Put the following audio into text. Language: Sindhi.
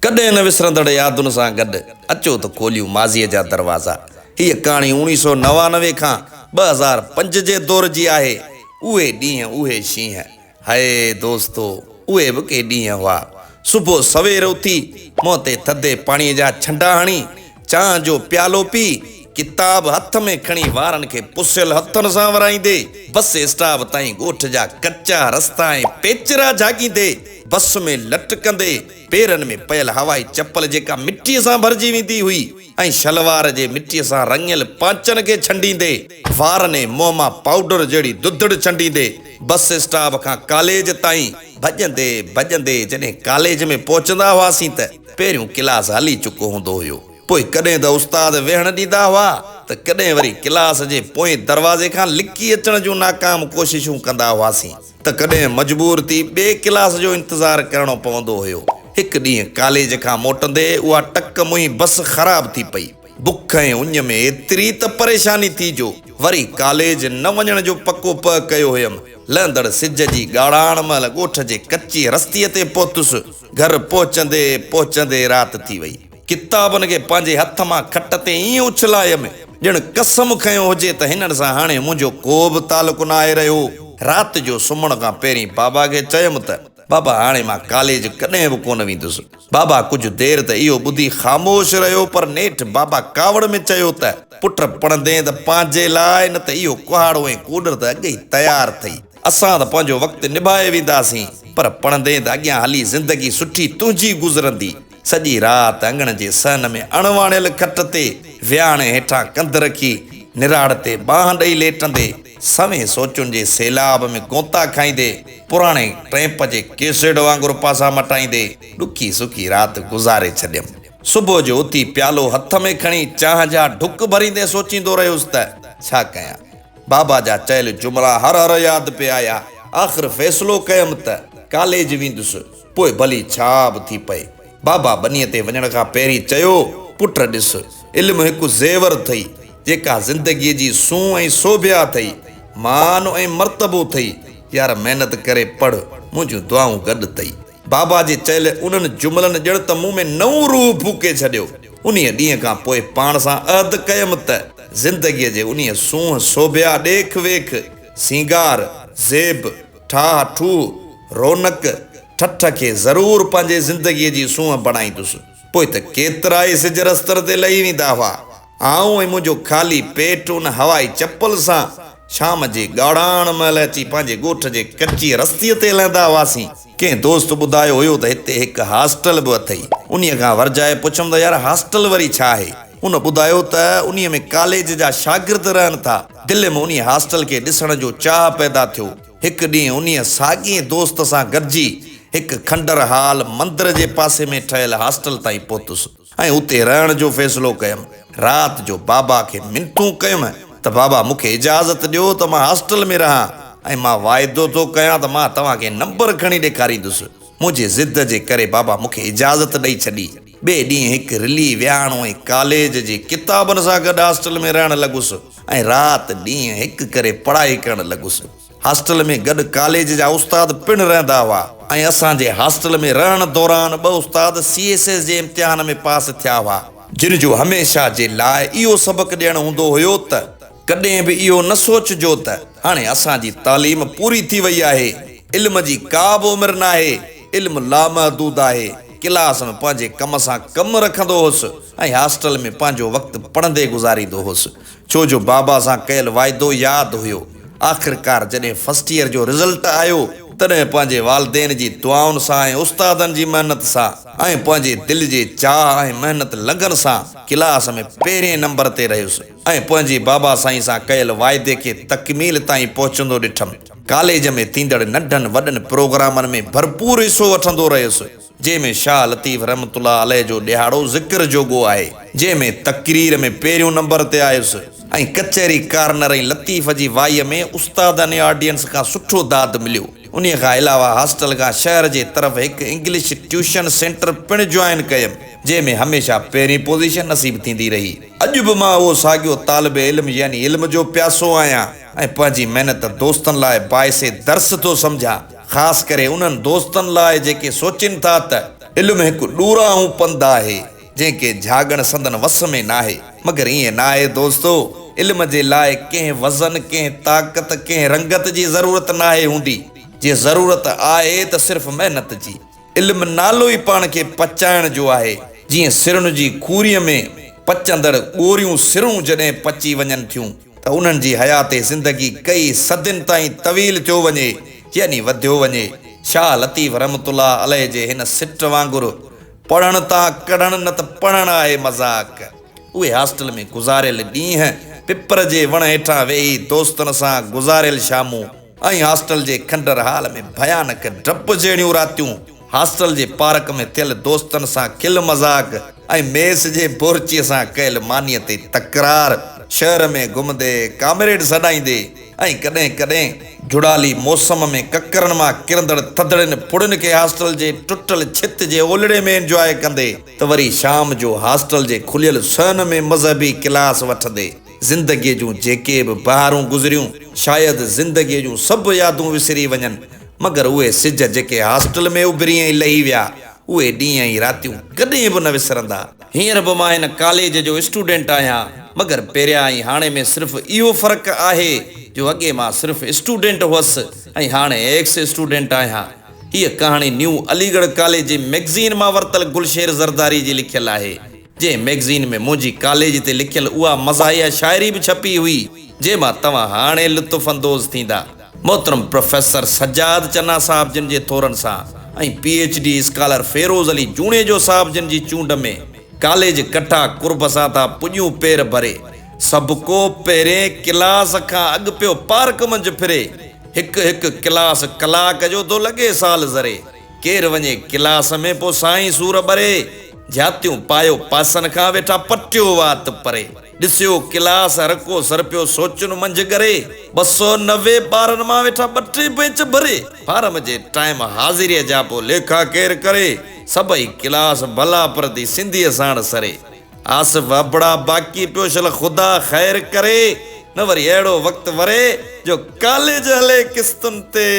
ڪڏهن نه وسرندڙ يادن سان گڏ اچو ته کوليون ماضيء جا دروازا. هيء ڪهاڻي اوڻيهه سؤ 99 کان 2005 جي دور جي آهي. اهي ڏينهن اهي شينهن. هاء دوستو اهي به ڪي ڏينهن هئا. صبح سوير اٿي منهن تي ٿڌي پاڻيء جا ڇنڊا هڻي، چانهه جو پيالو پي، ڪتاب هٿ ۾ کڻي وارن کي پسيل هٿن سان ورائيندي، بس اسٽاپ تائين ڳوٺ جا ڪچا رستا ۽ پيچرا جهاڳيندي، بس ۾ لٽڪندي، پيرن ۾ پيل هوائي چپل جيڪا مٽيء سان ڀرجي ويندي هئي ۽ شلوار جي مٽيء سان رڱيل پانچن کي ڇنڊيندي، وارن ۽ منهن مان پائوڊر جهڙي دڌڙ ڇنڊيندي، بس اسٽاپ کان ڪاليج تائين ڀڄندي ڀڄندي جڏهن ڪاليج ۾ پهچندا هئاسين ته پهريون ڪلاس هلي چڪو هوندو هيو. پوء ڪڏهن ته استاد ويهڻ ڏيندا هئا ته ڪڏهن وري ڪلاس جي پوئين دروازي کان لڪي اچڻ جون ناڪام ڪوششون ڪندا هئاسين. ته ڪڏهن مجبور ٿي ٻئي ڪلاس جو انتظار ڪرڻو پوندو هيو. هڪ ڏينهن ڪاليج کان موٽندي اها ٽڪ منهين بس خراب ٿي پئي. بک ۽ اڃ ۾ ايتري ته پريشاني ٿي جو وري ڪاليج نه وڃڻ جو پڪو پهه ڪيو هيم. لهندڙ سج جي ڳاڙهاڻ مهل ڳوٺ جي ڪچي رستي تي پهتس. گهر پهچندي پهچندي رات ٿي وئي. ڪتابن کي پنهنجي هٿ مان کٽ تي ائين اڇلايم، ڄڻ قسم کنيو هجي ته هنن سان هاڻي منهنجو ڪو به تعلق ناهي رهيو. رات جو سمهڻ کان پهرين بابا کي چيم ته، بابا هاڻي مان ڪاليج ڪڏهن به ڪونه ويندس. بابا ڪجهه دير ته اهو ٻڌي خاموش رهيو پر نيٺ بابا ڪاوڙ ۾ چيو ته، پٽ پڙهندين ته پنهنجي لاء نه ته اهو ڪهاڙو ۽ ڪوڏر ته اڳ ئي تيار اٿئي. اسان ته پنهنجو وقت نڀائي وينداسين پر پڙهندين ته اڳيان هلي زندگي سٺي تنهنجي گذرندي. سڄي رات اڱڻ جي صحن ۾ اڻ واڻيل کٽ تي ويهاڻي هيٺان ڪنڌ رکي، نراڙ تي ٻانهن ڏئي ليٽندي، سوين سوچن جي سيلاب ۾ غوطا کائيندي، پراڻي ٽيپ جي ڪيسيٽ وانگر پاسا مٽائيندي، ڏکي سکي رات گذاري ڇڏيم. صبح جو اٿي پيالو هٿ ۾ کڻي چانهه جا ڍڪ ڀريندي سوچيندو رهيس ته ڇا ڪيان؟ بابا جا چيل جملا هر هر ياد پئي آيا. آخر فيصلو ڪيم ته ڪاليج ويندس. پوء ڀلي ڇا به ٿي پئي. بابا ٻنيء تي وڃڻ کان پهرين چيو، پٽ ڏس، علم هڪ زيور اٿئي، جيڪا زندگيء جي سونهن ۽ سوڀيا اٿئي، مان ۽ مرتبو اٿئي. يار محنت ڪري پڙهه، منهنجون دعائون گڏ اٿئي. بابا جي چيل انهن جملن ڄڻ ته مون ۾ نئون روح ڦوڪي ڇڏيو. انهيء ڏينهن کان پوء پاڻ سان عهد ڪيم ته زندگيء جي انهيء سونهن، سوڀيا، ڏيک ويک، سينگار، زيب، ٺاهه ٺوهه، رونق، ٺٺ کي ضرور پنهنجي زندگيء جي سونهن بڻائيندس. پوء ته ڪيترائي سج رستن تي لهي ويندا هئا. آئون ۽ منهنجو خالي پيٽ ان هوائي چپل سان شام جي ڳاڙهاڻ مهل اچي پنهنجي ڳوٺ جي ڪچي رستي تي لهندا هئاسين. ڪنهن دوست ٻڌايو هيو ته هتي هڪ هاسٽل به اٿئي. انهيء کان ورجائي پڇيم ته يار هاسٽل وري ڇا آهي؟ ان ٻڌايو ته انهيء ۾ ڪاليج جا شاگرد رهن ٿا. دل ۾ انهيء هاسٽل کي ڏسڻ جو چاهه پيدا ٿيو. هڪ ڏينهن انهيء ساڳئي دوست سان گڏجي هڪ کنڊر هال مندر جي پاسي ۾ ٺهيل هاسٽل تائين پهتس ۽ اتي رهڻ جو فيصلو ڪيم. رات جو بابا کي منٿون ڪيم ته بابا مون کي اجازت ڏيو ته مان هاسٽل ۾ رهان ۽ مان واعدو ٿو ڪيان ته مان توهان کي نمبر کڻي ڏيکاريندس. منهنجي ضد جي ڪري بابا مون کي اجازت ڏئي ڇڏي. ٻئي ڏينهن هڪ رلي ويهاڻو ۽ ڪاليج جي ڪتابن سان گڏ هاسٽل ۾ رهڻ لڳس ۽ رات ڏينهن هڪ ڪري پڙهائي ڪرڻ لڳس. هاسٽل ۾ گڏ ڪاليج جا استاد پڻ رهندا هئا ۽ اسان جي هاسٽل ۾ رهڻ دوران ٻه استاد سي ايس ايس جي امتحان ۾ پاس ٿيا هئا، جن جو هميشه جي لاء اهو سبق ڏيڻ هوندو هيو ته ڪڏهن به اهو نه سوچجو ته هاڻي اسان جي تعليم پوري ٿي وئي آهي، علم جي ڪا به عمر ناهي، علم لامحدود آهي. ڪلاس ۾ پنهنجي ڪم سان ڪم رکندو هوس ۽ هاسٽل ۾ پنهنجو وقت پڙهندي گذاريندو هوس، ڇو جو بابا سان ڪيل واعدو ياد هيو. آخرڪار جڏهن فرسٽ ايئر جو رزلٽ آيو، تڏهن پنهنجي والدين جي دعائن سان ۽ استادن جي محنت سان ۽ پنهنجي دل جي چاهه ۽ محنت لگن سان ڪلاس ۾ پهرين نمبر تي رهيس. ۽ پنهنجي بابا سائين سان ڪيل واعدي کي تڪميل تائين پهچندو ڏٺم. ڪاليج ۾ ٿيندڙ ننڍن وڏن پروگرامن ۾ ڀرپور حصو وٺندو رهيس، جنهن ۾ شاهه لطيف رحمة الله عليه جو ڏهاڙو ذڪر جوڳو آهي، جنهن ۾ تقرير ۾ پهريون نمبر تي آيس ۽ ڪچهري ڪارنر ۽ لطيف جي وائيء ۾ استادن ۽ آڊينس کان سٺو داد مليو. انهيء کان علاوه هاسٽل کان شهر جي طرف هڪ انگلش ٽيوشن سينٽر پڻ جوائن ڪيم، جنهن ۾ هميشه پهرين پوزيشن نصيب ٿيندي رهي. اڄ به مان اهو ساڳيو طالب علم يعني علم جو پياسو آهيان ۽ پنهنجي محنت دوستن لاء باعث درس ٿو سمجهان، خاص ڪري انهن دوستن لاء جيڪي سوچين ٿا ته. علم هڪ ڏورانهون پنڌ آهي، جنهن کي جهاڳڻ سندن وس ۾ ناهي. مگر ائين ناهي دوستو! علم جي لاء ڪنهن وزن، ڪنهن طاقت، ڪنهن رنگت جي ضرورت ناهي هوندي. جي ضرورت آهي ته صرف محنت جي. علم نالو ئي پاڻ کي پچائڻ جو آهي. جيئن سرن جي کوريء ۾ پچندڙ ڳوريون سرون جڏهن پچي وڃن ٿيون ته انهن جي حيات زندگي ڪئي صدين تائين طويل ٿيو وڃي يعني وڌيو وڃي. شاهه لطيف رحمة الله عليه جي هن سٽ وانگر پڙهڻ تان ڪڙهڻ نه ته پڙهڻ آهي مذاق. اهي هاسٽل ۾ گذاريل ڏينهن، پپر جي وڻ هيٺان ويهي دوستن سان گذاريل شامون، ۽ هاسٽل جي کنڊر هال ۾ ڀيانڪ ڊپ جهڙيون راتيون، هاسٽل جي پارڪ ۾ ٿيل دوستن سان کل مذاق ۽ ميس جي بورچيء سان ڪيل مانيء تي تڪرار، شهر ۾ گهمندي، ڪامريڊ سڏائيندي ۽ ڪڏهن ڪڏهن جهڙالي موسم ۾ ڪڪرن مان ڪرندڙ ٿڌڙين ڦڙين کي هاسٽل جي ٽٽل ڇت جي اولڙي ۾ انجواء ڪندي ته وري شام جو هاسٽل جي کليل صحن ۾ مذهبي ڪلاس وٺندي. زندگيء جون جيڪي به بهارون گذريون، شايد زندگيء جون سڀ يادون وسري وڃن، مگر اهي سج جيڪي هاسٽل ۾ اڀري ۽ لهي ويا، اهي ڏينهن ۽ راتيون ڪڏهن به نه وسرندا. هينئر به مان هن ڪاليج جو اسٽوڊنٽ آهيان، مگر پهريان ۽ هاڻي ۾ صرف اهو فرق آهي جو اڳي مان صرف اسٽوڊنٽ هئس ۽ هاڻي ايڪس اسٽوڊنٽ آهيان. هيء ڪهاڻي نيو عليڳڙهه ڪاليج جي مئگزين مان ورتل گلشير زرداري جي لکيل آهي. جنهن مئگزين ۾ منهنجي ڪاليج تي لکيل اها مزاحيه شاعري به ڇپي هئي، جنهن مان توهان هاڻي لطف اندوز ٿيندا. محترم پروفيسر سجاد چنا صاحب جن جي ٿورن سان ۽ P H D scholar Feroz Ali Junejo صاحب جن جي چونڊ ۾ ڪاليج ڪٺا قرب سان ٿا پڄيون پير ڀري. سڀڪو پهرين ڪلاس کان اڳ پيو پارڪ منجهه ڦري. هڪ هڪ ڪلاس ڪلاڪ جو ٿو لڳي سال ذري. ڪير وڃي ڪلاس ۾ پو سائين سور ٻري، جھاتيون پايو پاسن کان ويٺا پٽيو وات پري، ڏسيو ڪلاس هرڪو سر پيو سوچن منجھ ڳري، 290 ٻارن مان ويٺا ٻه ٽي بينچ ڀري، فارم جي ٽائيم حاضريء جا پو ليکا ڪير ڪري، سڀئي ڪلاس ڀلا پردي سنڌيء ساڻ سري. آصف ابڙا باقي پيو شل خدا خير ڪري نه وري اهڙو وقت وري جو ڪاليج هلي قسطن تي.